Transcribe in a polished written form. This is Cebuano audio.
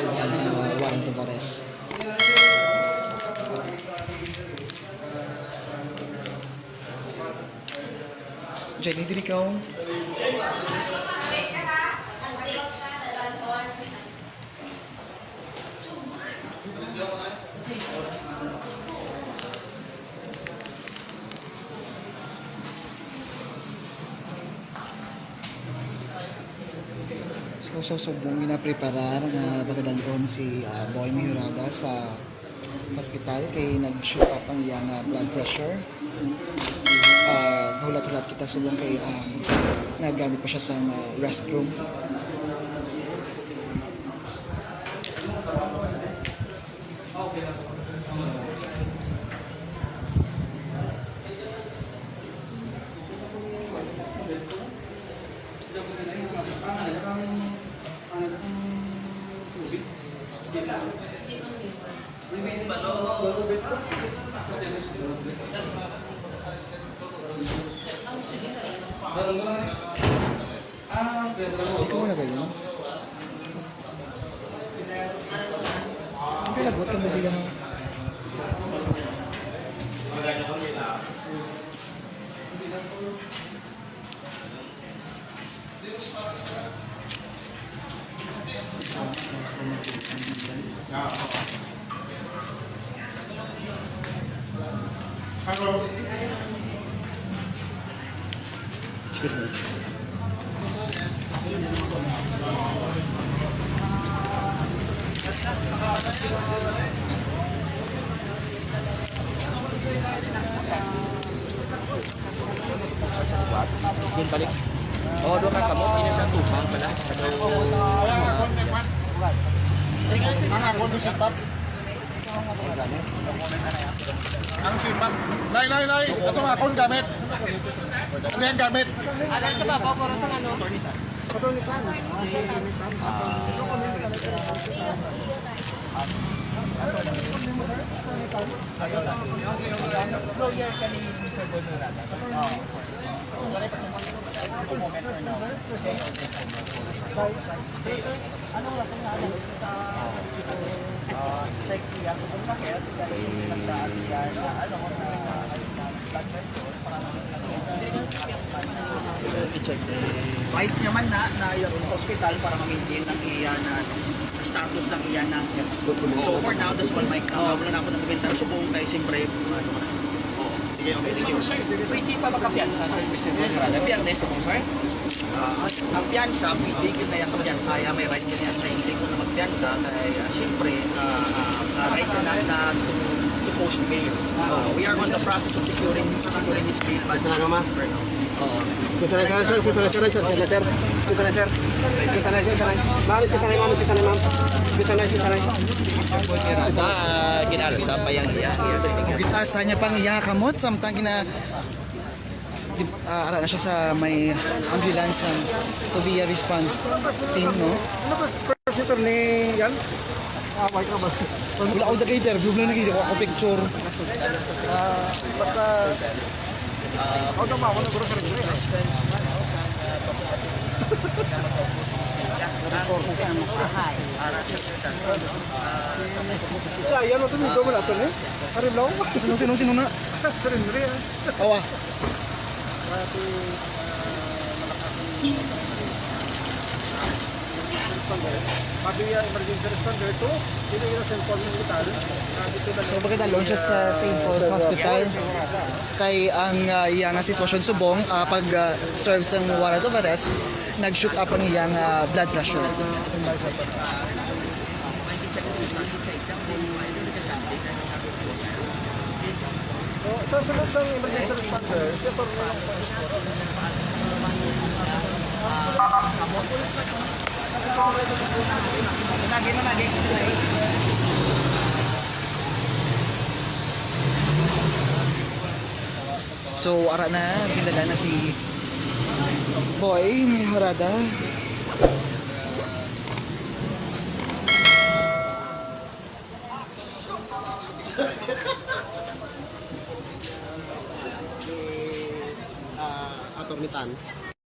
giserbihan sa warrant of arrest. Jenny, diri ka. So, subong ginapreparar nga bagadalon si Boy Mejorada sa hospital kay nag-shoot up ang iyang blood pressure. Nahulat-hulat kita subong kay naggamit pa siya sa restroom. Hindi ko muna galing. Ang kalabot ka mo bilang. Excuse me. Balik. Oh, doon ka kamot, hindi na siya tupang pala. Ang sipap. Nay, nay, nay. Ito nga akong gamit. Ano yung gamit? Alam sa babaw, pero sa ano? Lawyer ka ni Mr. Boy Mejorada. Anong rason nga alam sa check niya kung sakit dahil nagtaas siya na ano na blood pressure para i-check. Right naman na na sa hospital para ma-maintain ang iya na status ng iya na health. So for now, that's all my wala na ako ng komentaryo. Subong kay siyempre ano na. Sige, okay, thank you. Sir, pwede pa makapiyansa sa Mr. Boy Mejorada? Biyernes ako, sir? Ang piyansa, pwede yun na yung kapiyansa. May right yun yan. Kaya ko na magpiyansa. Kaya siyempre, right yun na, na to post bail. We are on the process of securing his bail. But for now. Oo. Susanay, sir, susanay, sir, susanay, sir, susanay, sir, susanay, susanay. Ma'am, susanay, ma'am, susanay, ma'am. Susanay, susanay. Mr. Boy Mejorada, ginalasa pa yung iya. Gitasa niya pang iya kamot samtang gina ara na siya sa may ambulance ang Tobia response team, no? Ano ba, first shooter ni yan? Ah, white ka ba? Wala ako nag-interview, wala nag ako picture. Basta, ako na ako na sa rin. Siya, yan mo ito, mo natin eh. Harim lang. Sino sino sino na? Sa rin rin. Awa. Mabiya emergency responder to, dili ila sa Paul Hospital. So pagkadalon siya sa St. Paul's Hospital kay ang iya nga sitwasyon subong pag serve sang warrant of arrest, nag-shoot up ang iyang blood pressure. Sa sunod sa emergency responder, siya pa rin ang So ara na, gindala na si Boy Mejorada. Attorney Tan.